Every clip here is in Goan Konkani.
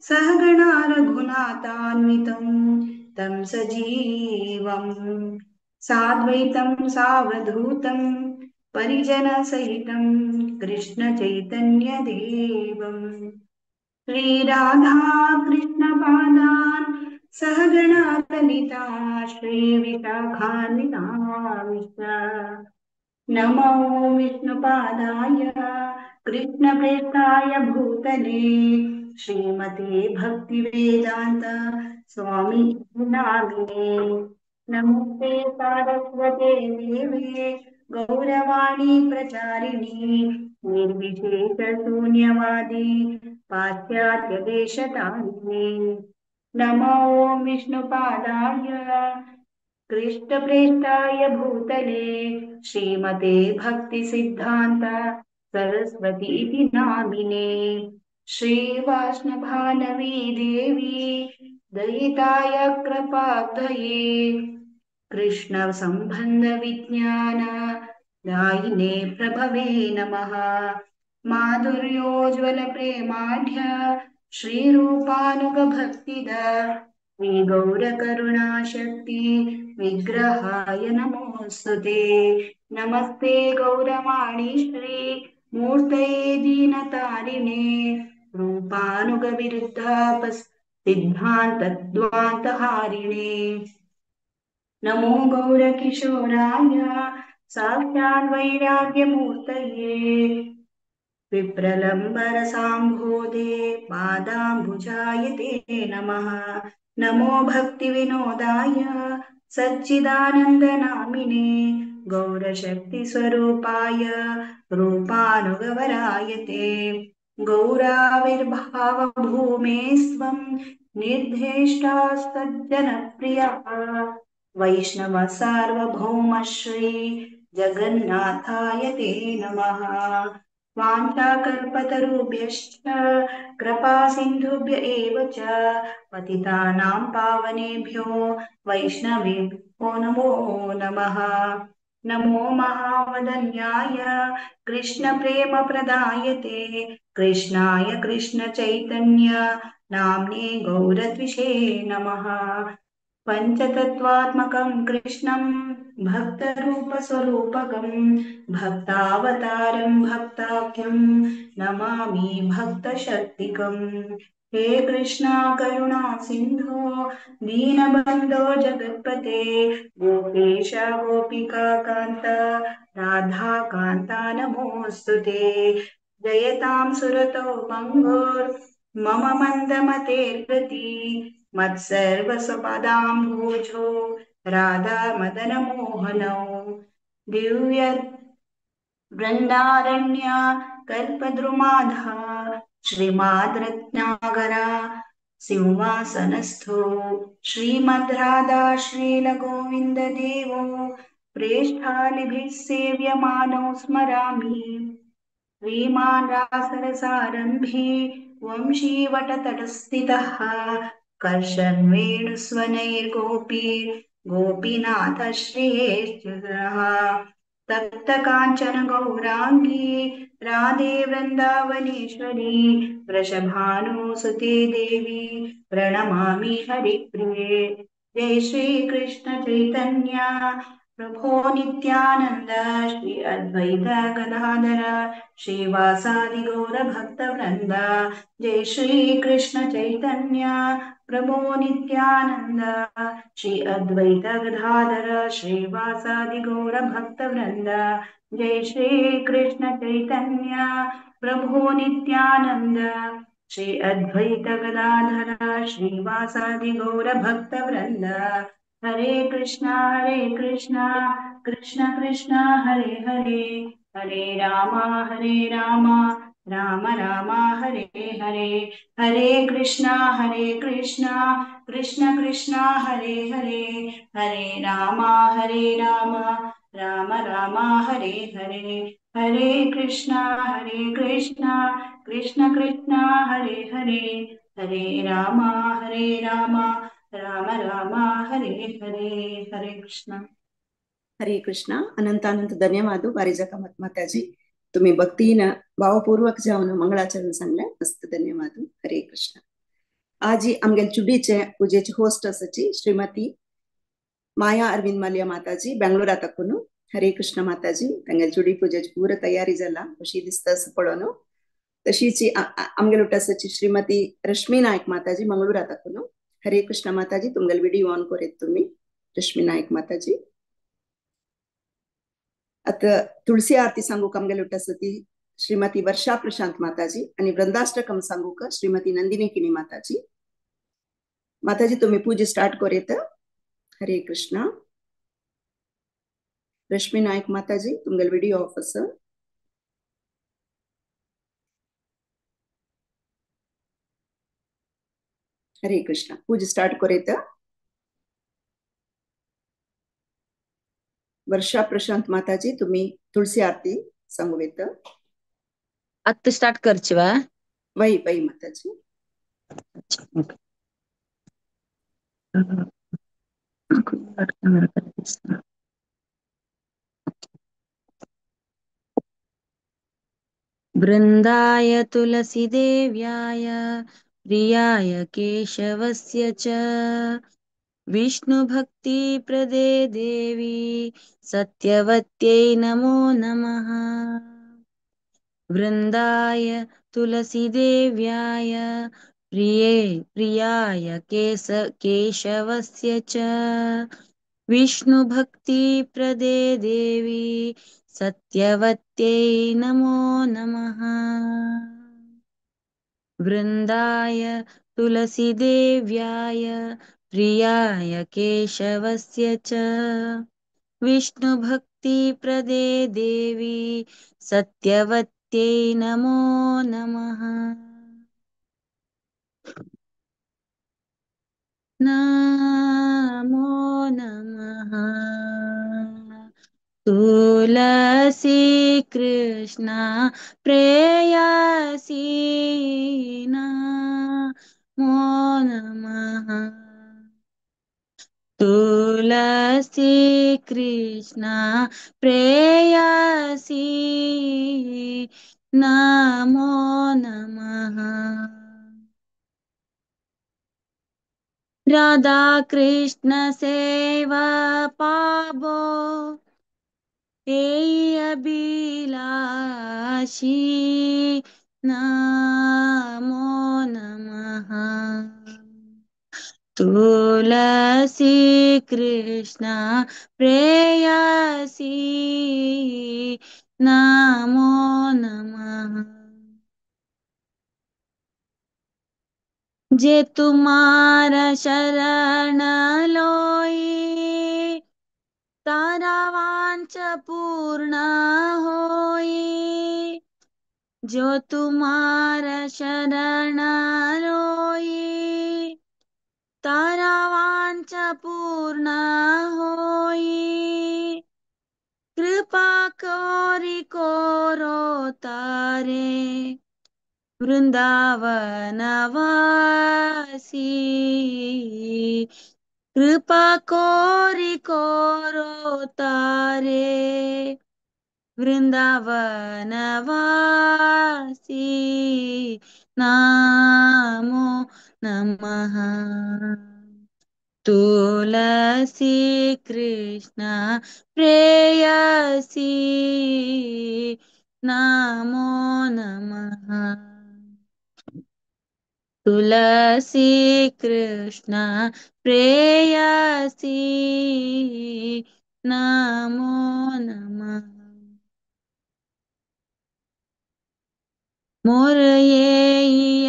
सहगणा रघुनाथान्वितं तं सजीवं साद्वैतं सावधूतं परिजनसहितं कृष्णचैतन्यदेवम्। श्रीराधा कृष्णपादान् सहगणा ललिता श्रीविशाखान्वितांश्च। नमो विष्णुपादाय कृष्णप्रेष्ठाय भूतले श्रीमते भक्तिवेदान्त स्वामी नामिने। नमस्ते सारस्वते देवे गौरवाणी प्रचारिणी निर्विशेष शून्यवादी पाश्चात्य देशतारिणे। नमो विष्णुपादाय कृष्णप्रेष्ठाय भूतले श्रीमते भक्तिसिद्धान्त सरस्वती इति नामिने। श्रीवाष्णभानवी देवी दयिताय कृपाब्धये कृष्ण संबंध विज्ञान दायिने प्रभवे नमः। माधुर्योज्वल प्रेमाढ्य श्रीरूपानुग भक्तिद श्री गौर करुणा शक्ति विग्रहाय नमोस्तुते। नमस्ते गौरवाणी श्री मूर्तये दीनतारिणे रूपानुग विरुद्धापस सिद्धान्तद्वान्तहारिणे। नमो गौरकिशोराय साक्षात् वैराग्यमूर्तये विप्रलम्बरसाम्भोधे पादाम्बुजाय ते नमः। नमो भक्तिविनोदाय सच्चिदानन्दनामिने गौरशक्तिस्वरूपाय रूपानुगवराय ते। गौराविर्भावभूमे स्वं निर्देष्टास्तज्जनप्रियः वैष्णव सार्वभौम श्री जगन्नाथाय ते नमः। वाञ्छाकल्पतरुभ्यश्च कृपासिन्धुभ्य एव च पतितानां पावनेभ्यो वैष्णवेभ्यो नमो नमः। नमो महावदन्याय कृष्ण प्रेम प्रदायते कृष्णाय कृष्ण चैतन्य नाम्ने गौरद्विषे नमः। पंचतत्वात्मकं कृष्णं भक्तरूपस्वरूपकं भक्तावतारं भक्ताख्यं नमामि भक्तशक्तिकम्। हे कृष्णा करुणा सिन्धो दीनबन्धो जगत्पते गोपेश गोपिका कान्त राधा कान्ता नमोऽस्तु ते। जयतां सुरतौ पङ्गुर्मम मन्दमतेर्गति मत्सर्वस्वपदाम्भोजो राधा मदन मोहनौ। दिव्य वृन्दारण्य कल्पद्रुमाधा श्रीमाद्रत्नागरा सिंहासनस्थो श्रीमद्राधा श्रील गोविन्द देवो प्रेष्ठालिभिः सेव्यमानौ स्मरामि। श्रीमान् रासरसारम्भी वंशीवटतटस्थितः कर्षन् वेणुस्वनैर्गोपी गोपीनाथ श्रेयः। तप्त कांचन गौरांगी राधे वृंदावनेश्वरी वृषभानुसुते देवी प्रणमामि हरिप्रिये। जय श्री कृष्ण चैतन्य प्रभो नित्यानंद श्री अद्वैत गदाधर श्रीवासादि गौर भक्त वृंद। जय श्री कृष्ण चैतन्य प्रभो नित्यानंद श्री अद्वैत गदाधर श्रीवासादि गौर भक्त वृंद। जय श्री कृष्ण चैतन्य प्रभो नित्यानंद श्री अद्वैत गदाधर श्रीवासादि गौर भक्त वृंद। हरे कृष्णा कृष्ण कृष्ण हरे हरे, हरे राम राम राम हरे हरे। हरे कृष्णा कृष्ण कृष्ण हरे हरे, हरे राम राम राम हरे हरे। हरे कृष्णा कृष्ण कृष्ण हरे हरे, हरे राम राम राम हरे हरे। हरे कृष्ण हरे कृष्ण। अनंत अनंत धन्यवाद पारिजात माताजी, तुम्ही भक्तीनं भावपूर्वक जाऊन मंगळाचरण सांगलं। मस्त धन्यवाद। हरे कृष्ण। आजी आमगेले चुडीचे पुजेची होस्ट आसाची श्रीमती माया अरविंद माल्या माताजी बेंगलोरा तकून। हरे कृष्ण माताजी, तांगेले चुडी पुजेची पूरा तयारी जाला अशी दिसता असं पळोवन। तशीच आमगेले उठासाची श्रीमती रश्मी नायक माताजी मंगळूरा तकून। हरे कृष्ण माताजी, तुमगेले व्हिडिओ ऑन करीत तुम्ही रश्मी नायक माताजी। आता तुळसी आरती सांगू आमगेले उठासाची श्रीमती वर्षा प्रशांत माताजी आणि वृंदाष्टकम सांगू का श्रीमती नंदिनी किणी माताजी। माताजी तुम्ही पूजा स्टार्ट करीत। हरे कृष्णा। रश्मी नायक माताजी तुमगेले व्हिडिओ ऑफ आसा। हरे कृष्णा। पूजा स्टार्ट करीत। वर्षा प्रशांत माताजी तुम्ही तुळसी आरती सांगू येत। आत्ता स्टार्ट करची वा? वही वही माताजी। वृंदाय तुलसी देव्याय प्रियाय केशवस्य च विष्णु भक्ति प्रदे देवी सत्यवत्यै नमो नमः। वृंदाय तुलसी देव्याय प्रिये प्रियाय केशवस्य च विष्णु भक्ति प्रदे देवी सत्यवत्यै नमो नमः। वृंदाय तुलसी देव्याय प्रियाय केशवस्य च विष्णु भक्ति प्रदे देवी सत्यवत्यै नमो नमः। नमो नमः तुलसी कृष्ण प्रेयसी नमो नमः। तुलसी कृष्ण प्रेयसी नमो नमः। राधा कृष्ण सेवा पाबो एई अभिलाषी नमो नमः। तुलसी कृष्ण प्रेयसी नमो नमः। जे तुम्हारा शरण लोई तारा वांछ पूर्ण होई। जो तुम्हारा शरण लोई तारा वांछ पूर्ण होई। कृपा कोरी कोरो तारे वृंदावन वासी। कृपा कोरी कोरो तारे वृंदावन वासी नमो नमः। तुलसी कृष्ण प्रेयसी नमो नमः। तुलसी कृष्ण प्रेयसी नमो नमः। मोर ये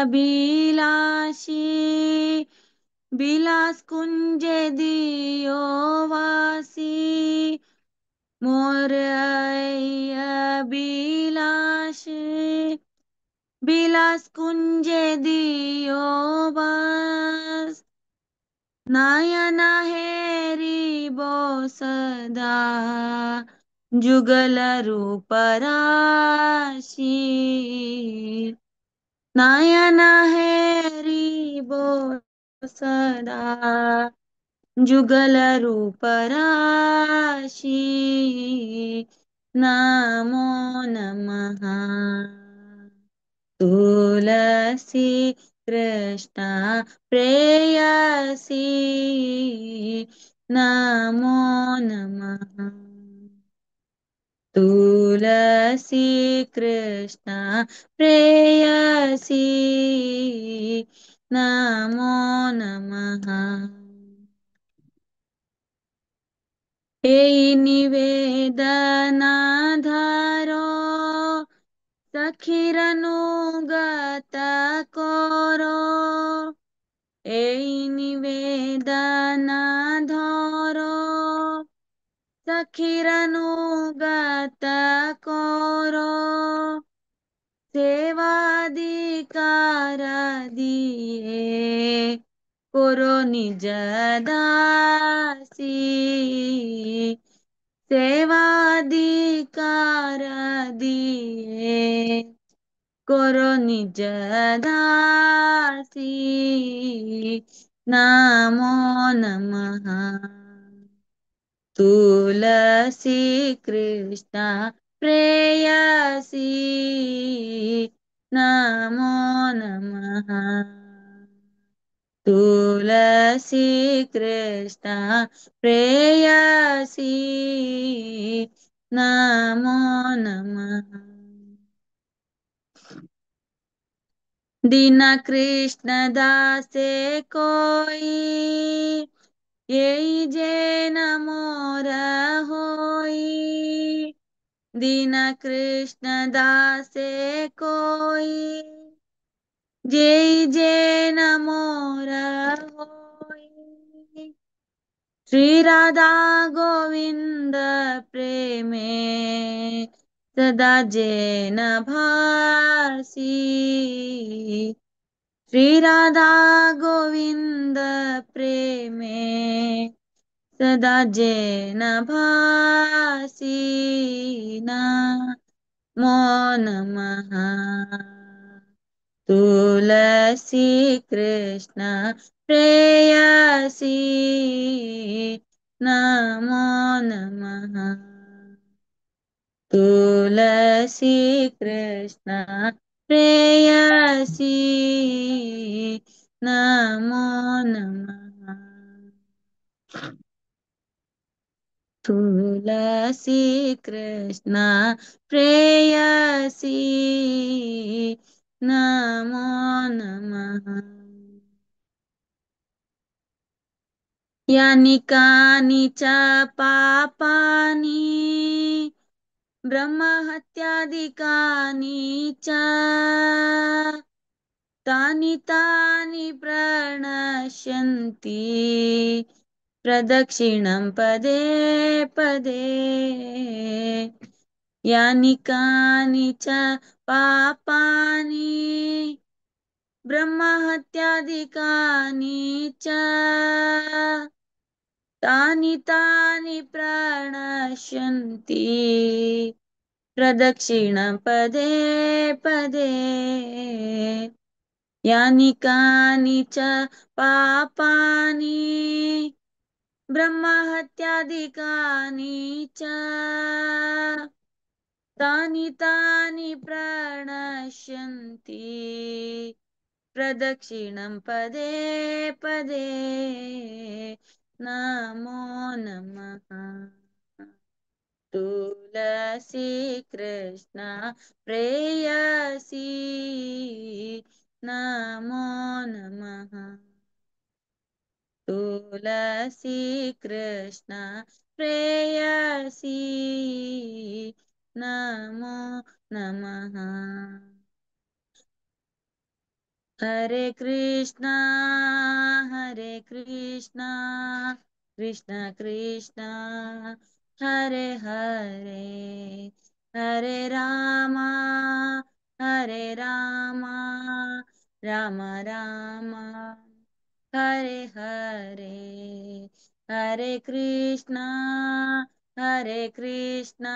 अभिलाषी बिलास कुंज दियो वासी। मोर अभिलाषी बिलास कुंज दियो वास। नयन हेरी बो सदा जुगल रूप राशि। नयन हेरी बो सदा जुगल रूप राशि नमो नमः। तुलसी कृष्ण प्रेयसी नमो नमः। तुलसी कृष्ण प्रेयसी नमो नमः। एहि निवेदन धारो सखीर अनुगत करो। एहि निवेदन धरो सखीर अनुगत करो। सेवाधिकार दिए करो निज दासी। सेवाधिकार दिए करो निज दासी नमो नमः। तुलसी कृष्ण प्रेयसी नमो नमः। तुलसी कृष्ण प्रेयसी नमो नमः। दीना कृष्ण दासे कोई यही जे मोर होई। दीना कृष्ण दासे कोई जय जय मोर होई। श्री राधा गोविंद प्रेमे सदा जैन भासी। श्री राधा गोविंद प्रेमे सदा जैन भासी नमो नमः। तुलसी कृष्ण प्रेयसी नमो नमः। तुलसी कृष्ण प्रेयसी नमो नमः। तुलसी कृष्ण प्रेयसी नमो नमः। यानि कानि च पापानि ब्रह्महत्यादिकानि च तानि तानि प्रणश्यन्ति प्रदक्षिणं पदे पदे। यानि कानि च पापानि ब्रह्महत्यादिकानि च तानि तानि प्रणश्यन्ति प्रदक्षिणं पदे पदे। यानि कानि च पापानि ब्रह्महत्यादिकानि च तानि तानि प्रणश्यन्ति प्रदक्षिणं पदे पदे नमो नमः। तुलसी कृष्ण प्रेयसी नमो नमः। तुलसी कृष्ण प्रेयसी नमो नमः। हरे कृष्णा हरे कृष्णा कृष्ण कृष्णा हरे हरे, हरे रामा हरे रामा राम राम हरे हरे, हरे कृष्णा हरे कृष्णा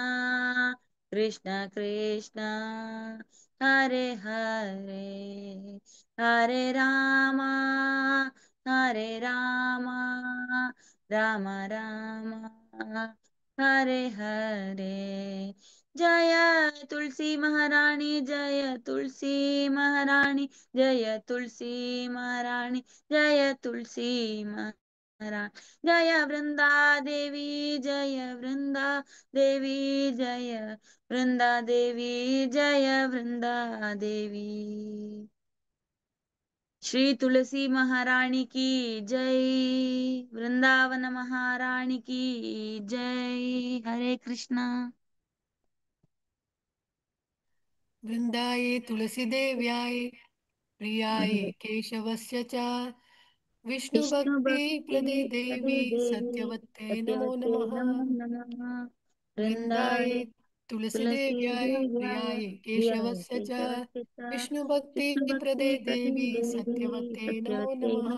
कृष्ण कृष्ण हरे हरे, हरे रामा हरे रामा राम राम हरे हरे, जय तुलसी महारानी जय तुलसी महारानी जय तुलसी महारानी जय तुलसी महारानी जय वृंदा देवी जय वृंदा देवी जय वृंदा देवी जय वृंदा देवी। श्री तुलसी महारानी की जय, वृंदावन महारानी की जय। हरे कृष्णा। वृंदाये तुलसी देव्याय प्रियाये केशवस्य च विष्णु भक्ति प्रदे देवी सत्यवते नमो नमः। वृंदाये तुलसी देव्याय प्रियाये केशवस्य च विष्णु भक्ति प्रदे देवी सत्यवते नमो नमः।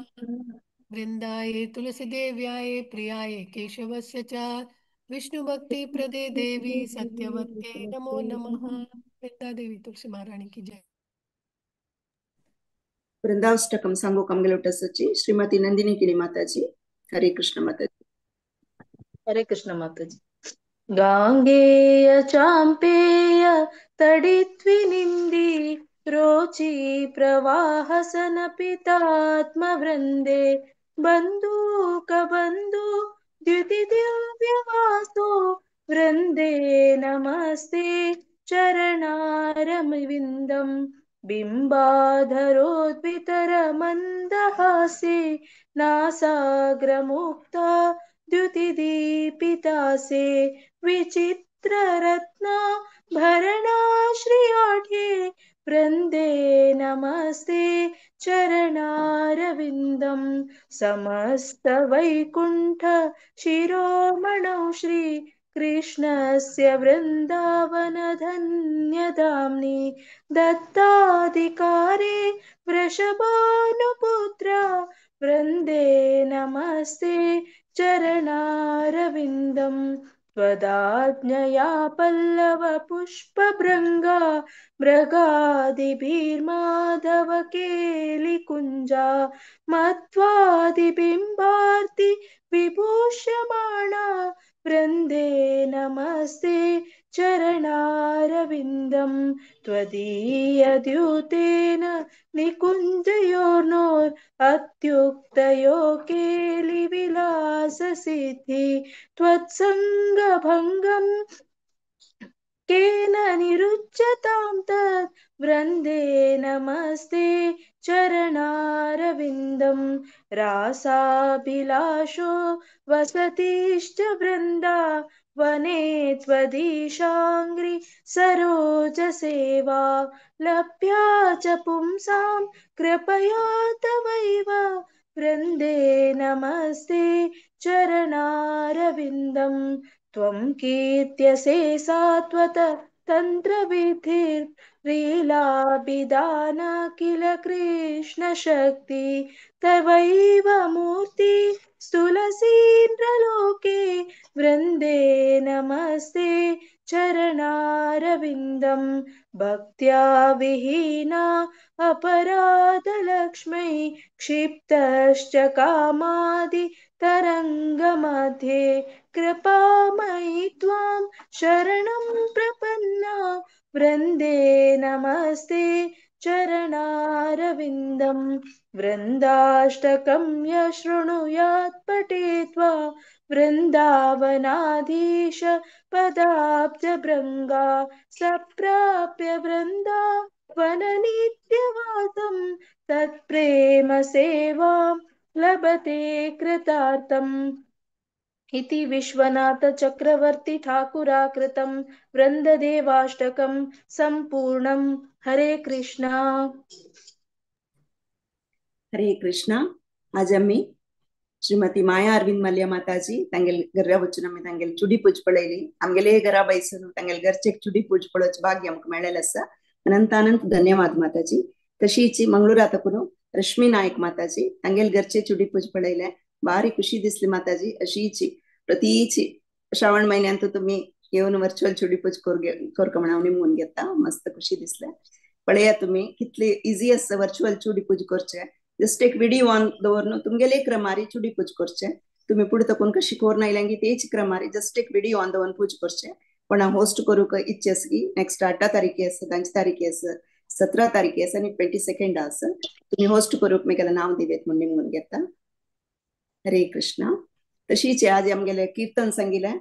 वृंदाये तुलसी देव्याय प्रियाये केशवस्य च विष्णु भक्ति प्रदे देवी सत्यवते नमो नमः। वृंदा देवी तुलसी महारानी की जय। वृंदाष्टकम सांगो कमगेलोटसची श्रीमती नंदिनी किणी माताजी। हरे कृष्ण माताजी। हरे कृष्ण माताजी। गांगेय चांपेय तडित्विनिंदी रोचि प्रवाहसनपितात्मवृंदे बंधूक बंधु द्युतिदिव्यवासो वृंदे नमस्ते चरणारविन्दं बिंबाधरोद्वितरमन्दहासे नासाग्रमुक्ता द्युतिदीपितासे विचित्ररत्ना भरणाश्रियाढ्ये वृंदे नमस्ते चरणारविन्दं समस्तवैकुण्ठ शिरोमणौ श्री कृष्णस्य वृन्दावनधन्यधाम्नि दत्ताधिकारे वृषभानुपुत्र वृन्दे नमस्ते चरणारविन्दं त्वदाज्ञया पल्लवपुष्पभृङ्गा मृगादिभिर्माधवकेलिकुञ्जा मत्वादिबिम्बार्ति विभूषमाणा वृन्दे नमस्ते चरणारविन्दं त्वदीयद्यूतेन निकुञ्जयोर्नोर् अत्युक्तयो केलिविलाससिद्धि त्वत्सङ्गभङ्गं केन निरुच्यतां तत् वृन्दे नमस्ते चरणारविन्दं रासाभिलाषो वसतिश्च वृन्दा वने त्वदीशाङ्घ्रि सरोजसेवा लभ्या च पुंसां कृपया तवैव वृन्दे नमस्ते चरणारविन्दं त्वं कीर्त्यसे सात्वत तन्त्रविधिर्लीलाभिधान किल कृष्णशक्ति तवैव मूर्ति स्तुलसीन्द्रलोके वृन्दे नमस्ते चरणारविन्दं भक्त्या विहीना अपराधलक्ष्मै क्षिप्तश्च कामादि तरङ्गमध्ये कृपामयि त्वां शरणं प्रपन्ना वृन्दे नमस्ते चरणारविन्दं वृन्दाष्टकं यः शृणुयात् पठेत्वा वृन्दावनाधीश पदाब्जभृङ्गा सप्राप्य वृन्दावननित्यवासं तत्प्रेम सेवां लभते कृतार्थम्। इति विश्वनाथ चक्रवर्ती ठाकुराकृतं वृन्ददेवाष्टकं संपूर्णं। हरे कृष्णा। हरे कृष्णा। आज आम्ही श्रीमती माया अरविंद मल्य माताजी तांगेल घरा वचून आमी तांगेल चुडी पूज पळयली। आमगेले घरा बैसून तांगेल घरचे चुडी पूज पळोवचें भाग्य आमकां मेळ्ळेलें आसा। अनंत अनंत धन्यवाद माताजी। तशीच मंगळूरा तकून रश्मी नायक माताजी तांगेल घरचे चुडी पूज पळयले, भारी खुशी दिसली माताजी। अशीच प्रतीची श्रावण महिन्यांत तुम्ही येवन वर्च्युअल चुडी पूज करका म्हण हांव निमगून घेता। मस्त खुशी दिसले। पळया तुम्ही कितली इजी आसा वर्च्युअल चुडी पूज करचे। जस्ट एक व्हिडिओ ऑन दवरून तुमगेले क्रमारी चुडी पूज करचे। तुम्ही पुढे तकून कशी कोर नायल्यांगी तेच क्रमारी जस्ट एक व्हिडिओ ऑन दवरून पूज करचे। कोणा होस्ट करूंक इच्छा आसा की नेक्स्ट 8 तारखे आसा, 10 तारखे आसा, 17 तारखे आसा आनी 22 आसा. तुम्ही होस्ट करूंक मेगेलें नांव दिवेत म्हूण निमगून घेता. हरे कृष्णा. तशीच आज आमगेले कीर्तन सांगिलें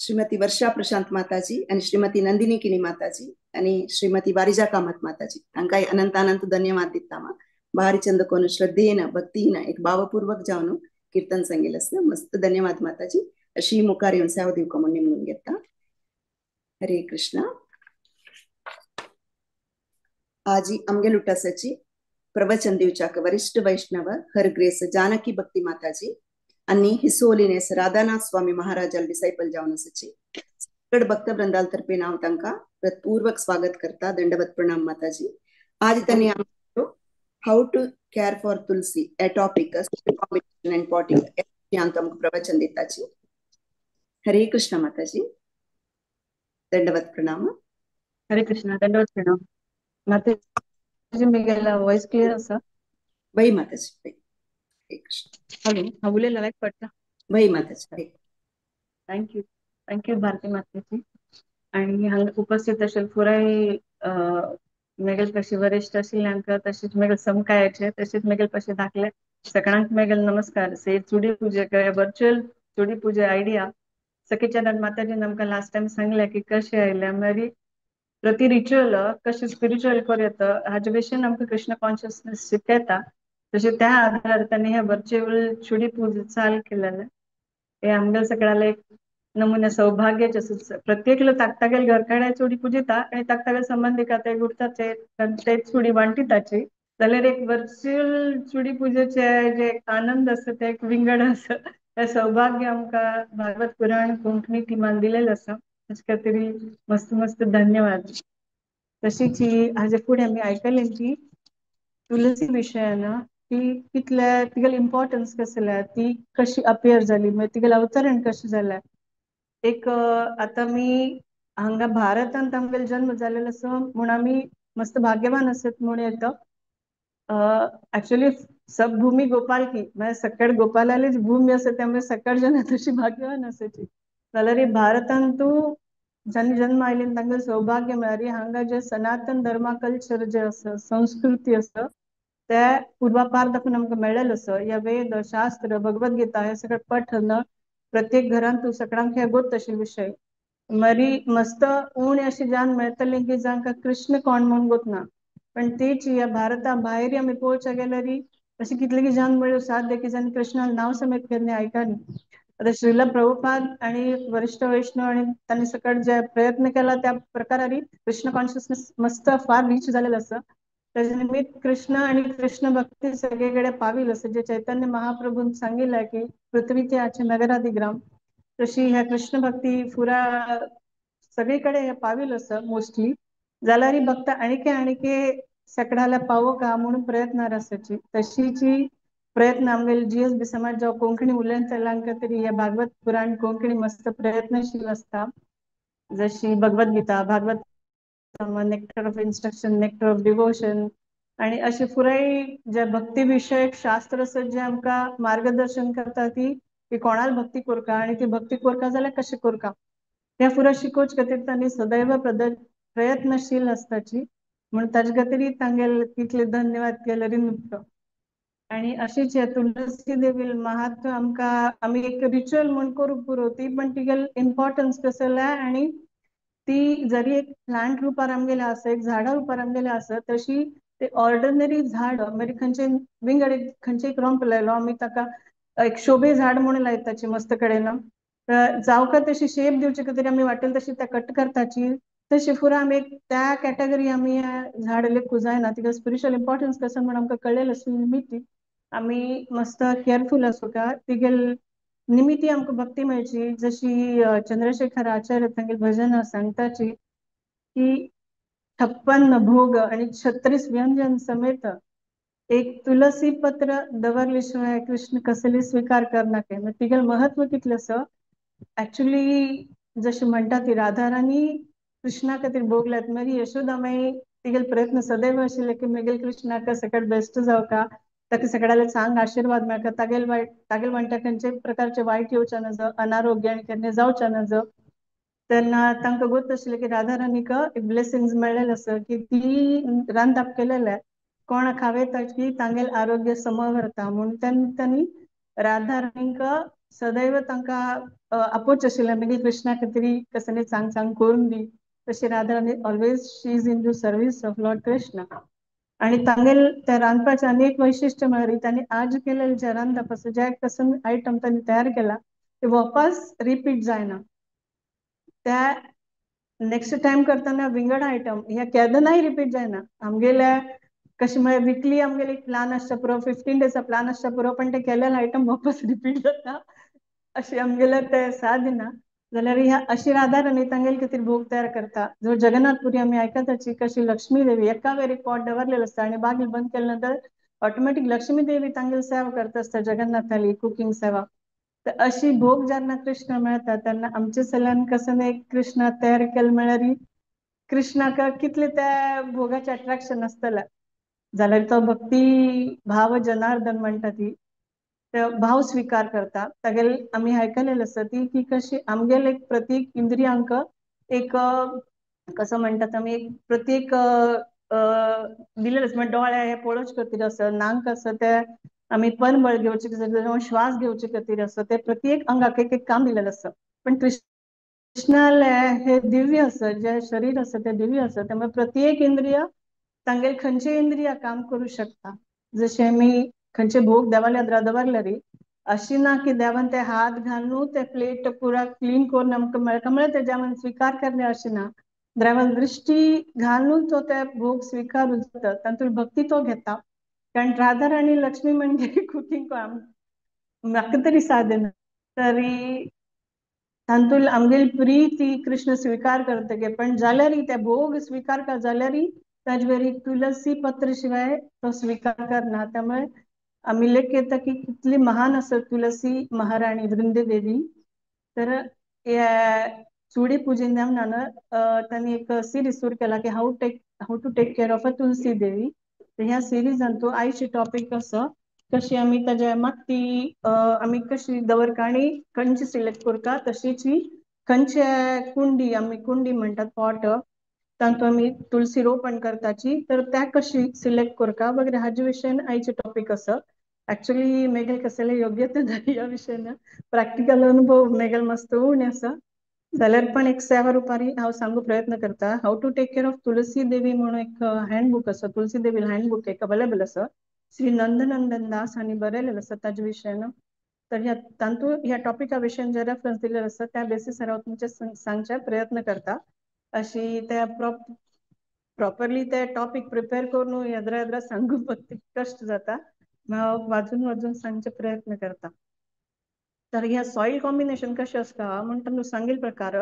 श्रीमती वर्षा प्रशांत माताजी आणि श्रीमती नंदिनी किणी माताजी आणि श्रीमती वारिजा कामत माताजी तांकांय अनंत अनंत धन्यवाद दिता. भारी चंद कोण श्रद्धेन भक्तीन एक भावपूर्वक जावन कीर्तन सांगिल्लें आसा. मस्त धन्यवाद माताजी. अशी मुखार येवन सेवा दिवका म्हूण निमगून घेता. हरे कृष्णा. आजी आमगेल उटासाची प्रवचन दिवच्याक वरिष्ठ वैष्णव हर ग्रेस जानकी भक्ती माताजी आणि हिसोलिनेस राधानाथ स्वामी महाराजाल डिसायपल जावन आसाची. सगळ भक्त वृंदाल तर्फे हांव तांकां पूर्वक स्वागत करता. दंडवत प्रणाम माताजी. आज तांणी how to care for Tulsi a topic combination and potting आमकां प्रवचन दिताची. हरे कृष्ण माताजी. दंडवत प्रणाम. हरे कृष्ण. दंडवत प्रणाम माताजी. मेगेला वॉइस क्लियर आसा? बाई माताजी. बाई. हरे कृष्ण. हॅलो, हांव उलयलें लायक पडटा. बाई माताजी. Thank you. Thank you Bharati माताजी. आणि हांगा उपस्थित आशिल्ले पुराय मेगेल पाशी वरिष्ठ आशिल्ल्यांक, तशेंच मेगेल समकायाचे, तशेंच मेगेल पाशी धाकले सगळ्यांक मेगेल नमस्कार. से चुडी पूजे वर्च्युअल चुडी पूजे आयडिया सखीचरण माताजीन आमकां लास्ट टायम सांगलें की कशें आयलें मागीर प्रति रिच्युअल कशें स्पिरिच्युअल करूं येता हाजे भशेन आमकां कृष्ण कॉन्शियसनेस शिकयता. तशें त्या आधारार तांणी हे वर्च्युअल चुडी पूजा चाल केलेलें. हे आमगेले सगळ्याला एक नमुने सौभाग्याचे आसा. प्रत्येक ताकतागेल घर कडेन चुडी पुजिता आनी ताकतागेल संबंधिका ते गुरताचे ते चुडी वांटिताची. जाल्यार एक वर्च्युअल चुडी पुजेचे जे एक आनंद आसा ते एक विंगड आसा. हे सौभाग्य आमकां भागवत पुराण कोंकणी टिमान दिलेलें आसा. ताचे खातीर मस्त मस्त धन्यवाद. तशीच ही हाजे फुडें आमी आयकलें की तुलसी विशयान ती कितले तिगेले इम्पॉर्टन्स कसलें, ती कशी अपियर जाली, मागीर तिगेलें अवतरण कशें जालें. एक आतां आमी हांगा भारतांत आमगेलो जन्म जालेलो आसा म्हूण आमी मस्त भाग्यवान आसत म्हूण येता. एक्चुअली सब भूमी गोपाल की, म्हळ्यार सकळ गोपालालीच भूमी आसा त्यामुळे सकळ जन तशी भाग्यवान आसाची. जाल्यार भारतांतू ज्यांनी जन्म आयले तांकां सौभाग्य म्हळ्यार हांगा जे सनातन धर्मा कल्चर जे आसा, संस्कृती आसा ते पूर्वापार दाखोवन आमकां मेळ्ळेलें आसा. ह्या वेद शास्त्र भगवद्गीता हे सगळें पठन प्रत्येक घरांत सगळ्यांक हे गोत आशिल्ले विशय. मारी मस्त उणे अशी जान मेळटली की जांकां कृष्ण कोण म्हूण गोत ना, पण तेच ह्या भारता भायर आमी पळोवच्या गेल्यार अशी कितली जान मेळ्ळ्यो साध्य की जांणी कृष्णाक नांव समेत केन्ना आयकना. आतां श्रील प्रभुपाद आणि वरिष्ठ वैष्णव आणि तांणी सकट जे प्रयत्न केला त्या प्रकारारी कृष्ण कॉन्शियसनेस मस्त फार रीच जालेलो आसा. ताजे निमित्त कृष्ण आणि कृष्ण भक्ती सगळीकडे पाविल आसा. जे चैतन्य महाप्रभून सांगितलं की पृथ्वीचे आचे नगराधिग्राम, तशी ह्या कृष्ण भक्ती पुरा सगळीकडे हे पाविल आसा मोस्टली. जाल्यार भक्त आणिके आणिके सकडाला पावो का म्हणून प्रयत्नार आसाची. तशीची प्रयत्न आमगेले जीएसबी समाज जावं कोंकणी उलयतल्यांक तरी हे भागवत पुराण कोंकणी मस्त प्रयत्नशील आसता. जशी Bhagavad Gita, Bhagavat nectar of instruction, nectar of devotion आणि असे पुराय जे भक्ती विषयक शास्त्र आसत जे आमकां मार्गदर्शन करता ती की कोणाल भक्ती कोरका आणि ती भक्ती कोरका जाल्यार कशें कोरका त्या पुराय शिकोवचे खातीर तांणी सदैव प्रयत्नशील आसताची. म्हणून ताजे खातीर तांगेले तितले धन्यवाद केल्यार नुकतो. आणि अशीच ह्या तुलसी देवील महात्व आमकां आमी एक रिच्युअल म्हूण करूंक पुरो ती, पण तिगेले इम्पॉर्टन्स कसलें आनी ती जरी एक प्लांट रुपार आमगेले आसा, एक झाडा रुपार आमगेले आसा, तशी ते ऑर्डिनरी झाड मागीर खंयचे विंगड खंयचे एक रोंप लायलो आमी ताका एक शोभे झाड म्हणून लायताची मस्त कडेन, जावका तशी शेप दिवचे खातीर आमी वाटेल तशी त्या कट करताची. तशी फुरा आमी त्या कॅटेगरी आमी झाड लेखू जायना. तिका स्पिरिच्युअल इम्पॉर्टन्स कसं म्हूण आमकां कळ्ळेलें आसलें निमित्ती आमी मस्त केअरफूल आसूं तिगेल निमित्ती आमकां भक्ती मेळची. जशी चंद्रशेखर आचार्य तांगेले भजन सांगताची की 56 भोग आणि 36 व्यंजन समेत एक तुलसी पत्र दवरले शिवाय कृष्ण कसली स्वीकार करना. तिगेल महत्व कितलें आसा. ऍक्च्युली जशें म्हणटा ती राधाराणी कृष्णा खातीर भोग लायत, मागीर यशोदामाई तिगेल प्रयत्न सदैव आशिल्ले की मेगेल कृष्णाक सगळ्यात बेस्ट जावका, ताका सगळ्याला चांग आशीर्वाद मेळका, तागेल वायट तागेल म्हणटा खंयचे प्रकारचे वायट येवचे नजो, अनारोग्य आनी केन्ना जावचे नजो. तेन्ना तांकां गोत आशिल्लें की राधा राणीक एक ब्लेसिंग्स मेळ्ळेलें आसा की ती रांदप केलेलें कोण खावेता की तांगेल आरोग्य समवरता म्हूण तांणी राधा राणीक सदैव तांकां आपोवचें आशिल्लें मागीर कृष्णा खातीर कसलें चांग चांग करून दी. तशी Radha Rani always she is in the service of Lord Krishna. आणि तांगेल त्या रांदपाचें आनी एक वैशिश्ट म्हळ्यार तांणी आज केलेलें जें रांदप आसा, जे कसम आयटम तांणी तयार केला ते वापस रिपीट जायना. त्या नेक्स्ट टायम करतना विंगड आयटम ह्या केदनाय रिपीट जायना. आमगेल्या कशें म्हळ्यार विकली आमगेले एक प्लान आसता पुरो, 15 डेजा प्लान आसता पुरो, पण ते केलेले आयटम वापस रिपीट जाता अशें आमगेले ते साद ना. जाल्यार ह्या अशी राधा राणी तांगेले खातीर भोग तयार करता. जो जगन्नाथपुरी आमी आयकताची कशी लक्ष्मी देवी एका वेळी पोट दवरलेलं आसता आनी बागीर बंद केले नंतर ऑटोमॅटीक लक्ष्मी देवी तांगेली सेवा करता आसता जगन्नाथाली कुकींग सेवा. तर अशी भोग जेन्ना कृष्ण मेळटा तेन्ना आमचे सल्यान कसं एक कृष्णा तयार केले म्हळ्यार कृष्णाक कितले त्या भोगाचें अट्रॅक्शन आसतलें. जाल्यार तो भक्ती भाव जनार्दन म्हणटा ती ते भाव स्विकार करता. तागेले आमी आयकलेलें आसता ती की कशी आमगेले एक प्रतीक इंद्रियांक एक कसो म्हणटात आमी एक प्रतीक दिलेलें आसा. डोळे हे पळोवचे खातीर आसा, नाक आसा ते आमी परमळ घेवचे खातीर, श्वास घेवचे खातीर आसा, ते प्रत्येक अंगाक एक एक काम दिलेलें आसा. पण कृष्णाले हे दिव्य आसा, जे शरीर आसा ते दिव्य आसा, त्यामुळे प्रत्येक इंद्रिय तांगेले खंयचे इंद्रिया काम करू शकता. जशें आमी खंयचे भोग देवाल्या दवरले री अशी ना की देवान ते हात घालून ते प्लेट पुरा क्लीन करून आमकां मेळटा म्हळ्यार ते जेवण स्विकार करले अशें ना. देवान दृष्टी घालून तो ते भोग स्विकार जाता, तातूंत भक्ती तो घेता. कारण राधा राणी लक्ष्मी म्हणजे कुकींग म्हाका तरी सादना तरी तातूंत आमगेली प्रीती कृष्ण स्विकार करतगे. पण जाल्यार ते भोग स्विकार जाल्यार ताजे वेरी तुलसी पत्र शिवाय तो स्विकार करना. त्यामुळे आमी लेख येता की कितली महान आसा तुलसी महाराणी वृंदे देवी. तर चुडी पुजेन नान तांणी एक सिरीज सुरू केला की how to take care of a Tulsi Devi. तर ह्या सिरीजान तो आयचे टॉपीक आसा कशी आमी ताज्या माती आमी कशी दवरका आनी खंयची सिलेक्ट करता, तशीच खंयचे कुंडी आमी कुंडी म्हणटात पॉट तातूंत आमी तुलसी रोपण करताची तर त्या कशी सिलेक्ट करता वगैरे हाजे विशयान आयचे टॉपीक आसा. एक्चुअली मेगेल कसले योग्यता ना ह्या विशयान, प्रॅक्टिकल अनुभव मेगेल मस्त उणें आसा. जाल्यार पण एक सेवा रुपारी हांव सांगू प्रयत्न करता. How to take care of Tulsi Devi म्हणून एक हँडबुक आसा, तुलसी देवी हँडबुक एक अवेलेबल आसा, श्री नंदनंदन दास हांणी बरयलेलें आसा ताजे विशयान. तर ह्या तातूंत ह्या टॉपिका विशयान जे रेफरन्स दिलेले आसा त्या बेसीसार हांव तुमचे सांगचे प्रयत्न करता. अशी त्या प्रॉपरली ते टॉपीक प्रिपेर करून येद्रा येद्रा सांगू कश्ट जाता, हांव वाजून वाजून सांगचे प्रयत्न करता. तर ह्या सॉयल कॉम्बिनेशन कशें आसता म्हण तांकां सांगील प्रकार.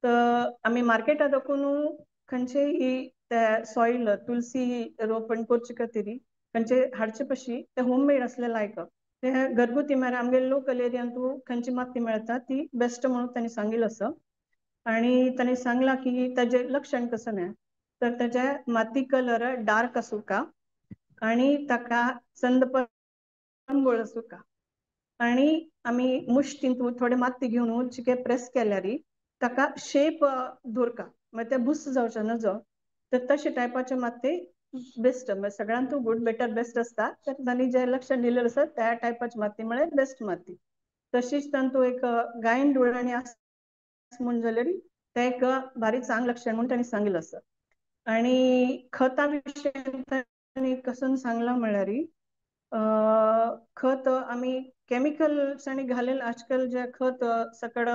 तर आमी मार्केटात वचून खंयचेय ते सॉयल तुलसी रोपण करचे खातीर खंयचे हाडचे पशी ते होममेड आसले लायक ते घरगुती म्हळ्यार आमगे लोकल एरियान तूं खंयची माती मेळटा ती बेस्ट म्हणून तांणी सांगिल्लें आसा. आनी तांणी सांगलां की ताजें लक्षण कसं न्हय तर ताजे माती कलर डार्क आसूका आनी ताका चंद परंबळ आसूका आनी आमी मुश्टीन थोडे माती घेवन चिके प्रेस केल्यार ताका शेप दवरका मागीर ते बुस जावचे नजो. तर तशे टायपाचे माती बेस्ट, सगळ्यांत गुड बेटर बेस्ट आसता. तर तांणी जे लक्षण दिलेलें आसा त्या टायपाची माती म्हळ्यार बेस्ट माती. तशीच तातूंत एक गायन डोळ्यांनी आस म्हूण जाल्यार तें एक बारीक चांग लक्षण म्हूण तांणी सांगिल्लें आसा. आनी खता विशयान तांणी कसून सांगलां म्हळ्यार खत आमी केमिकल्स आनी घालेल आजकाल जे खत सकड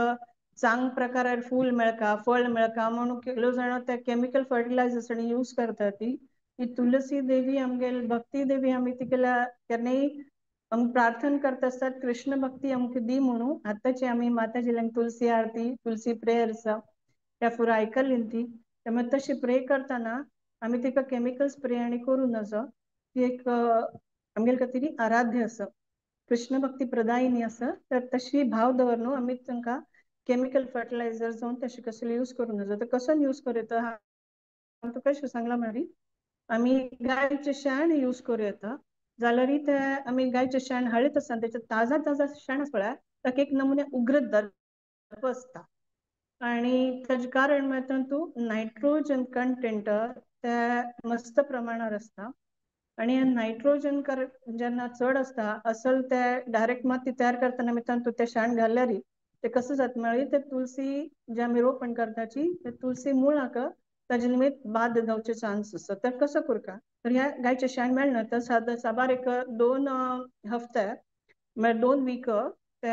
चांग प्रकारार फूल मेळका फळ मेळका म्हणून कितलो जाण ते केमिकल फर्टिलायझर्स आनी यूज करता. ती ही तुलसी देवी आमगेल भक्ती देवी आमी तिगेल्या केन्नाय आमी प्रार्थना करता आसतात कृष्ण भक्ती आमकां दी म्हणून. आतांची आमी माताजील्यान तुलसी आरती तुलसी प्रेयर्स त्या फुडें आयकली ती, त्यामुळे तशी प्रे करतना आमी तिका केमिकल स्प्रे आनी करूं नजो. ती एक आमगेले खातीर आराध्य आसा, कृष्ण भक्ती प्रदायिनी आसा. तर तशी भाव दवर न्हू आमी तांकां केमिकल फर्टिलायझर जावन तशें कसले यूज करूं नजो. तर कसो यूज करूं येता हांव तुका कशें सांगलां म्हळ्यार आमी गायचें शेण यूज करूं येता. जाल्यार ते आमी गायचें शेण हाडीत आसतना तेचें ताजा ताजा शेण आसा पळय ताका एक नमुने उग्र दर्प आसता. आणि ताजें कारण म्हळ्यार तातूंत नायट्रोजन कंटेंट ते मस्त प्रमाणार आसता आनी नायट्रोजन जेन्ना चड आसता असल ते डायरेक्ट माती तयार करतना आमी तातूंत ते शेण घाल्यार ते कसं जाता म्हळ्यार ते तुलसी जे आमी रोपण करताची ते तुलसी मुळाक ताजे निमित्त बाद जावचे चान्स आसता. तर कसो करता तर ह्या गायचें शेण मेळना तर साबार एक 2 हफ्ते म्हळ्यार 2 वीक ते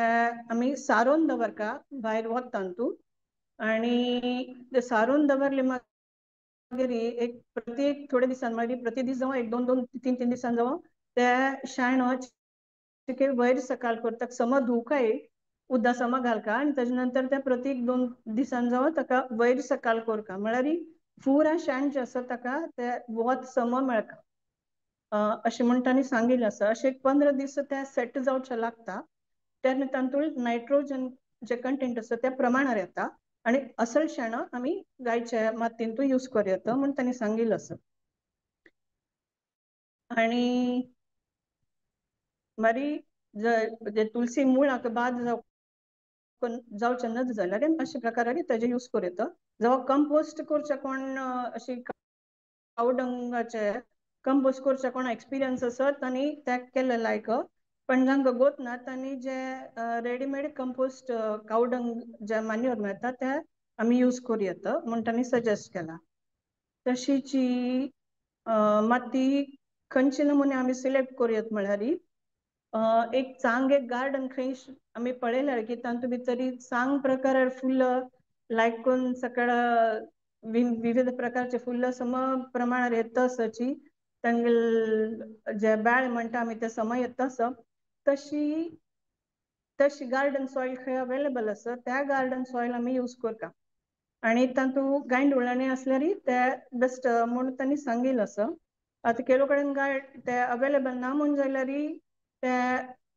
आमी सारोवन दवरता भायर वत तातूंत आनी ते सारोवन दवरले मागीर एक प्रत्येक थोडे दिसान मागीर प्रति दीस जावं 1 2 2 3 3 दिसान जावं ते शेण वयर सकाळ करता सम धुवकाय उदका समा घालका आनी ताजे नंतर त्या प्रत्येक 2 दिसान जावं ताका वयर सकाळ करता म्हळ्यार पुरा शेण जें आसा ताका ते वत सम मेळटा अशें म्हण तांणी सांगिल्लें आसा. अशें 15 दीस ते सेट जावचें लागता तेन्ना तातूंत नायट्रोजन जे कंटेंट आसा त्या प्रमाणार येता आनी असल शेण आमी गायच्या मातयेंतूय यूज करूं येता म्हूण तांणी सांगिल्लें आसा. आनी मागीर तुलसी मुळाक बाद जावचें नज जाल्यार अशे प्रकारे ताजे यूज करूं येता. जावं कंपोस्ट करचे कोण अशी कावडंगाचे कंपोस्ट करचे कोण एक्सपिरियन्स आसत तांणी ते केल्ले लायक पण जांकां गोत ना तांणी जे रेडीमेड कंपोस्ट कावडंग जे मान्योर मेळटा ते आमी यूज करूं येता म्हूण तांणी सजेस्ट केला. तशीच माती खंयचे नमुने आमी सिलेक्ट करूं येता म्हळ्यार एक चांग एक गार्डन खंय आमी पळयल्यार की तातूंत भितर चांग प्रकार फुलां लायक करून सकाळ विविध प्रकारचे फुलां सम प्रमाणार येता आसाची तांगेले जे बेळ म्हणटा आमी ते सम येता आसा तशी तशी गार्डन सॉयल खंय अवेलेबल आसा त्या गार्डन सॉयल आमी यूज करता आनी तातूंत गांयडोळांनी आसल्यार ते बेस्ट म्हूण तांणी सांगिल्लें आसा. आतां केलो कडेन गाय ते अवेलेबल ना म्हूण जाल्यार ते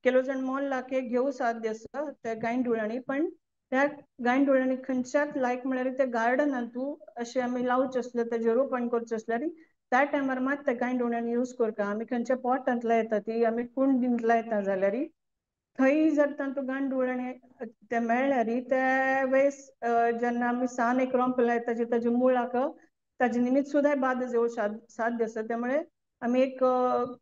केलो जाण मोल लाके घेवं साध्य आसा ते गांयडोळांनी पण त्या गांयडोळांनी खंयच्याच लायक म्हळ्यार ते गार्डनान तूं अशें आमी लावचें आसलें तेजें रोपण करचें आसल्यार त्या टायमार मात त्या गांयडोळांनी यूज करता. आमी खंयच्या पोटांत लायता ती आमी कुंडींत लायता जाल्यार थंय जर तातूंत गांयडोळांनी ते मेळ्ळ्यार ते वेळेस जेन्ना आमी सान एक रोंप लायता ताजे मुळाक ताजे निमित्त सुद्दां बाद जावं साध्य आसा. त्यामुळे आमी एक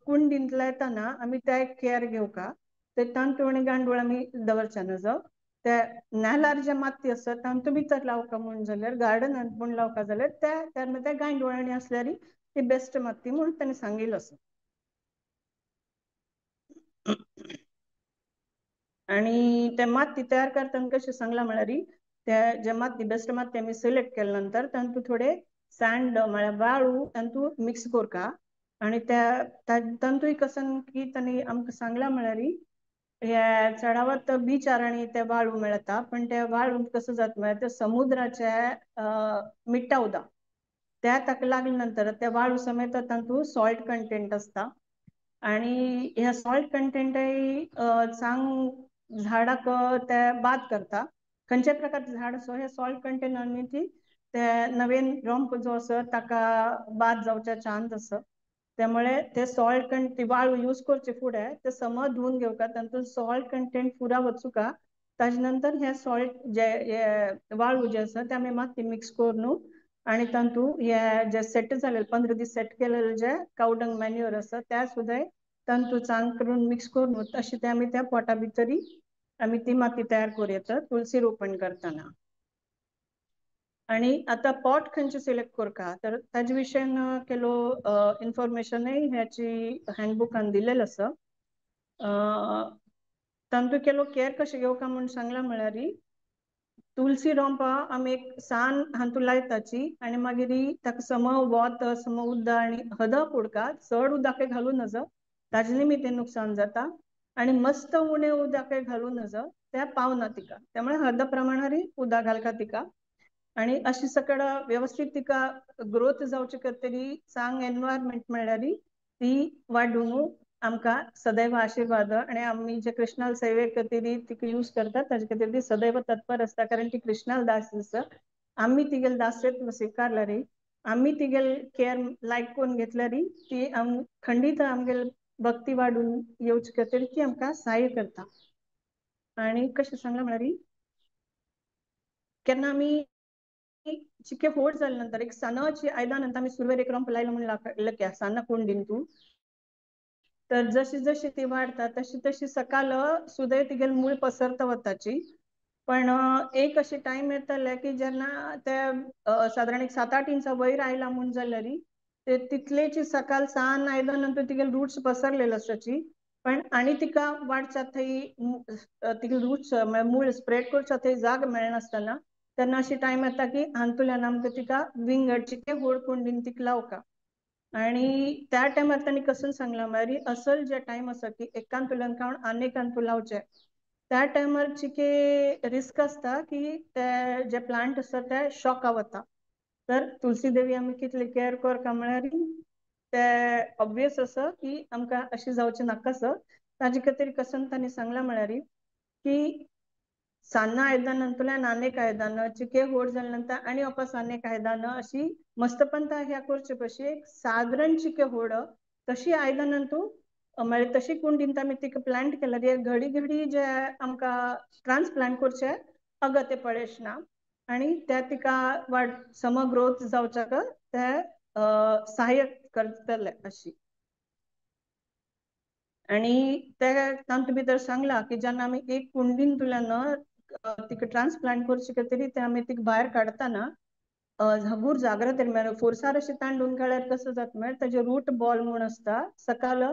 कुंडींत लायतना आमी त्या एक केअर घेवका ते तांतूत आनी गांयडोळ आमी दवरचे नजो ते नेलार जे माती आसा तातूंत भितर लावका म्हूण जाल्यार गार्डनांत म्हूण लावका जाल्यार त्या त्या गांयडोळांनी आसल्यार ती बेस्ट माती म्हूण तांणी सांगिल्लें आसा. आनी ते माती तयार करतना कशें सांगलां म्हळ्यार ते जे माती बेस्ट माती आमी सिलेक्ट केले नंतर तातूंत थोडे सँड म्हळ्यार वाळू तातूंत मिक्स करता आनी त्या तातूंय कसन की तांणी आमकां सांगलां म्हळ्यार हे चडावत बिचार आनी ते वाळू मेळटा पण ते वाळूंत कसं जाता म्हळ्यार ते समुद्राचे मिठा उदक त्या ताका लागले नंतर त्या वाळू समेत तातूंत सॉल्ट कंटेंट आसता आनी ह्या सॉल्ट कंटेंटय चांग झाडाक ते बाद करता. खंयच्याय प्रकारचे झाड आसो हे सॉल्ट कंटेंट आनी ती ते नवीन रोंप जो आसा ताका बाद जावचे चान्स आसा. त्यामुळे ते सॉल्ट ती वाळू यूज करचे फुडें ते सम धुवन घेवका तातूंत सॉल्ट कंटेंट पुरा वचुका ताजे नंतर हे सॉल्ट जे वाळू जे आसा ते आमी माती मिक्स करून आनी तातूंत हे जे सेट जालेले 15 दीस सेट केलेले जे कावडंग मॅन्युअर आसा त्या सुद्दां तातूंत चांग करून मिक्स करून तशें ते आमी त्या पोटा भितरी आमी ती माती तयार करूं येता तुलसी रोपण करतना. आनी आतां पॉट खंयचे सिलेक्ट करता तर ताजे विशयन केलो इन्फॉर्मेशनय ह्याची हँडबुकान दिल्लें आसा. तातूंत केलो केअर कशें घेवका म्हूण सांगलां म्हळ्यार तुलसी रोंपा आमी एक सान हातूंत लायताची आनी मागीर ताका सम वत सम उदक आनी हदक उडका चड उदक घालूं नजो ताजे निमित्त नुकसान जाता आनी मस्त उणें उदक घालूं नजो त्या पावना तिका त्यामुळे अर्द प्रमाणार उदक घालका तिका आनी अशी सकळ व्यवस्थीत तिका ग्रोथ जावचे खातीर चांग एनवायरमेंट मेळ्ळ्यार ती वाडून आमकां सदैव आशिर्वाद आनी आमी जे कृष्णाल सेवे खातीर तिका यूज करतात ताजे खातीर ती सदैव तत्पर आसता कारण ती कृष्णाल दास आसा. आमी तिगेले दासत्व स्विकारल्यार आमी तिगेले केअर लायक करून घेतल्यार ती खंडीत आमगेले भक्ती वाडून येवचे खातीर ती आमकां सहाय्य करता. आनी कशें सांगलां म्हळ्यार केन्ना आमी चिके होड जाले नंतर एक सानाची आयदान नंतर आमी सुरवेर एक रोंप लायलो म्हूण लकी सान्नां कुंडीन तूं, तर जशी जशी ती वाडटा तशी तशी सकाळ सुद्दां तिगेले मूळ पसरता वताची. पण एक अशी टायम येताले की जेन्ना ते सादारण एक 7-8 इंचा वयर आयला म्हूण जाल्यार ते तितलेची सकाळ सान आयदन नंतर तिगेले रूट्स पसरलेले आसताची. पण आनी तिका वाडच्या थंय तिगेले रूट्स मूळ स्प्रेड करच्या थंय जाग मेळनासतना तेन्ना अशी टायम येता की हातूंतल्यान आमकां तिका विंगड चिके होड कुंडीन तिका लावका. आणि त्या टायमार तांणी कसून सांगला म्हळ्यार असल जे टायम आसा की एकांतुल्यान काडून आनी लावचे त्या टायमार चिके रिस्क आसता की ते जे प्लांट आसता ते शॉका वता. तर तुलसी देवी आमी कितले केअर करता म्हळ्यार ते ऑब्वियस आसा की आमकां अशें जावचें नाका आसा. ताजे खातीर कसन तांणी सांगला म्हळ्यार की सान्नां आयदनांतल्यान आनी आयदन चिके होड जाले नंतर आनी वापस आनी आयदन अशी मस्तपंता ह्या करचे पशी एक सादारण चिके होड तशी आयदनां तूं म्हळ्यार तशी कुंडीन आमी तिका प्लांट केल्यार घडी घडी जे आमकां ट्रान्सप्लांट करचे अगत्य पळेश ना आनी त्या तिका वाड सम ग्रोथ जावच्याक ते सहाय्यक करतले अशी. आणि ते तातूंत भितर सांगला की जेन्ना आमी एक कुंडींतल्यान तिका ट्रान्सप्लांट करचे खातीर ते आमी तिका भायर काडटना हगूर जाग्रत म्हळ्यार फोर्सार अशें तांडून काडल्यार कसो जाता म्हळ्यार ताजे रूट बॉल म्हूण आसता सकाळ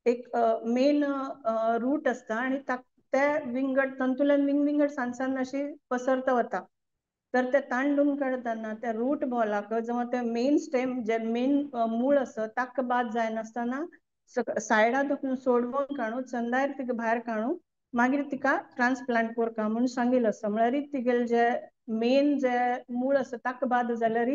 एक मेन रूट आसता आनी ते विंगड तातूंतल्यान विंगड सान सान अशी पसरता वता. तर ते तांडून काडटना त्या रूट बॉलाक जावं ते मेन स्टेम जे मेन मूळ आसा ताका बाद जायनासतना सायडा धरून सोडवून काडून चंदायर तिका भायर काडून मागीर तिका ट्रान्सप्लांट करता म्हूण सांगिल्लें आसा. म्हळ्यार तिगेले जे मेन जे मूळ आसा ताका बाद जाल्यार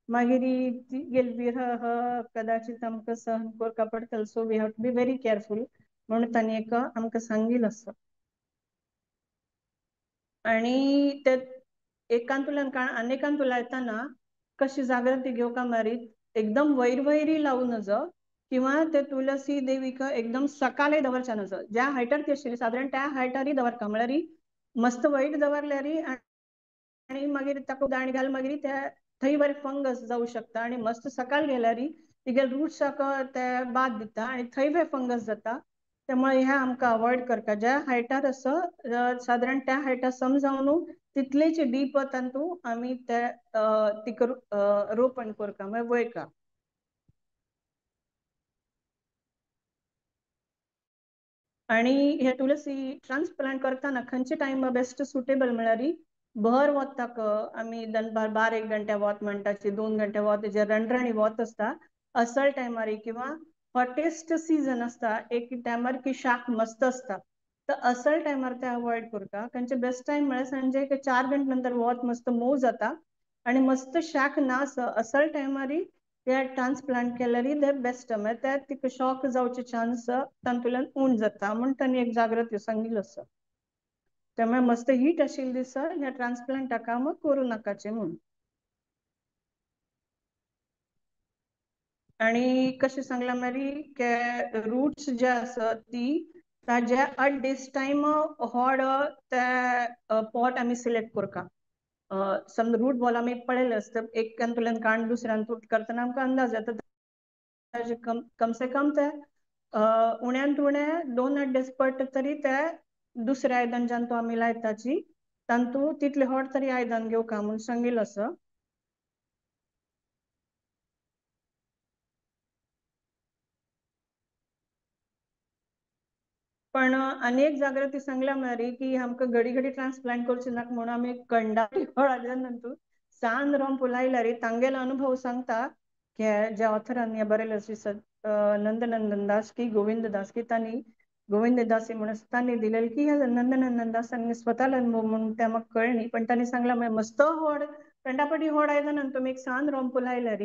मागीर तिगेले विरह कदाचित आमकां सहन करपा पडटलो. So we have to be very careful म्हणून तांणी एक आमकां सांगिल्लें आसा. आनी ते एकांतुल्यान अनेकांतू लायतना कशी जागृती घेवका मारीत एकदम वैर वैरी लावू नजो किंवा ते तुलसी देवीक एकदम सकाळी दवरच्या नजो. ज्या हायटार ती आशिल्ली सादारण त्या हायटारय दवरता म्हळ्यार मस्त वयर दवरल्यार आनी मागीर ताका दाण घाल मागीर त्या थंय बरें फंगस जावं शकता आनी मस्त सकाळ गेल्यार तिगेले रुट्साक ते बाद दिता आनी थंय बी फंगस जाता. त्यामुळे ह्या आमकां अवॉयड करता. ज्या हायटार आसा सादारण त्या हायटार समजावन तितलेच डीप तातूंत आमी ते तिका रोपण करता म्हळ्यार वयता. आनी हे तुलसी ट्रान्सप्लांट करतना खंयचे टायम बेस्ट सुटेबल म्हळ्यार भर वताक आमी दनपार 12-1 घंटे वत म्हणटाची 2 घंटे वत जे रणरणी वत आसता असल टायमार किंवा हॉटेस्ट सीजन आसता एक टायमार की शाक मस्त आसता तर असल टायमार ते अवॉयड करता. खंयचे बेस्ट टायम म्हळ्यार सांजे 4 घंटे नंतर वत मस्त मोव जाता आनी मस्त शाक ना असल टायमार ते ट्रान्सप्लांट केल्यार ते बेस्ट म्हळ्यार ते तिका शॉक जावचे चान्स तातूंतल्यान उण जाता म्हूण तांणी एक जागृती सांगिल्लें आसा. त्यामुळे मस्त हीट आशिल्ले दिसा ह्या ट्रान्सप्लांटा काम करूं नाकाचें म्हूण. आनी कशें सांगलां मागीर की रुट्स जे आसा ती ताजे एट दीस टायम होड ते पॉट आमी सिलेक्ट करता. समजा रूट बॉल आमी पळयले आसता एक तातूंतल्यान काडून दुसऱ्यान करतना आमकां अंदाज येता ताजे कम से कम ते उण्यांत उणे 2 अड्डेस पडटा तरी ते दुसऱ्या आयदन जांतू आमी लायताची तातूंत तितले होड तरी आयदन घेवका म्हूण सांगिल्लें आसा. पण आनी एक जागृती सांगल्या म्हळ्यार की आमकां घडी घडी ट्रान्सप्लांट करचे नाका म्हणून आमी कंडाटी नंतर सान रोंप लायल्यार तांगेलो अनुभव सांगता की ज्या ऑथरान हें बरयलें श्री नंदनंदन दास की गोविंद दास की तांणी गोविंद दास म्हणून तांणी दिलेले की नंदनंदन दासांनी स्वताला अनुभव म्हणून ते आमकां कळ्ळी. पण तांणी सांगला म्हळ्यार मस्त होड कंडापटी होड आयदनान तुमी एक सान रोंप लायल्यार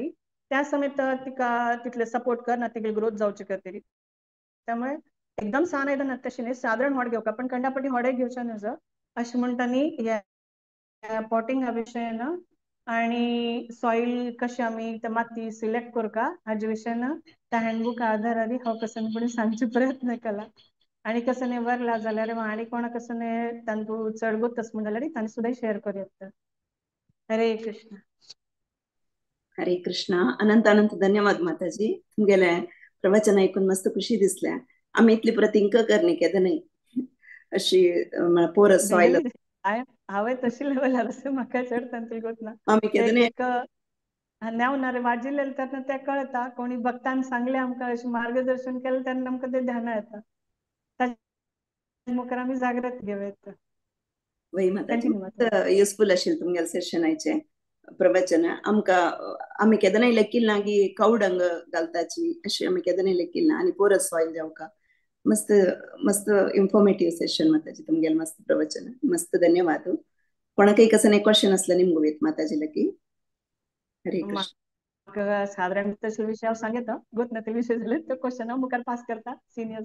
त्या समेत तिका तितले सपोर्ट करना तिगेली ग्रोथ जावचे खातीर. त्यामुळे एकदम सान आयदनात तशें न्ही सादारण होड घेवका पण कंडापटी होडे घेवचे नजो अशें म्हूण तांणी ह्या पॉटिंगा विशयान आनी सॉयल कशें आमी ते माती सिलेक्ट करता हाजे विशयान त्या हँडबुका आधारार हांव कसो सांगचे प्रयत्न केला. आनी कसो वरला जाल्यार आनी कोणा कसो तांतूं चड गोत आसा म्हण जाल्यार तांणी सुद्दां शेअर करूं येता. हरे कृष्ण. हरे कृष्णा. अनंत अनंत धन्यवाद माताजी. तुमगेले प्रवचन ऐकून मस्त खुशी दिसल्या. आम्ही इतली प्रतिंक करणे केदं नाही अशी पोरस सॉयल हांवें तशी लेवलार अशें म्हाका चड तांतूल गोत ना. आमी केदं एक न्यावणारे वाजिल्ले तेन्ना ते कळता, कोणी भक्तान सांगले आमकां अशें मार्गदर्शन केलें तेन्ना आमकां ते ध्यान येता, ताच्या मुखार आमी जागृत घेवं येता. वय माताजी, युजफूल आशिल्लें तुमगेले सेशनाचे प्रवचन. आमकां आमी केदनाय लेखील ना की कवडंग घालताची अशें आमी केदनाय लेखील ना. आनी पोरस सॉयल जावका मस्त मस्त इन्फॉर्मेटिव्ह सेशन माताजी तुमगेले, मस्त प्रवचन, मस्त धन्यवाद. कोणाकय कसं क्वेश्चन असलं निमगुवीत माताजी लकी. हरे कृष्ण. साधारण तशे विषय हांव सांगता, गोत ना ते विषय जाले तो क्वेश्चन हांव मुखार पास करता सिनियर.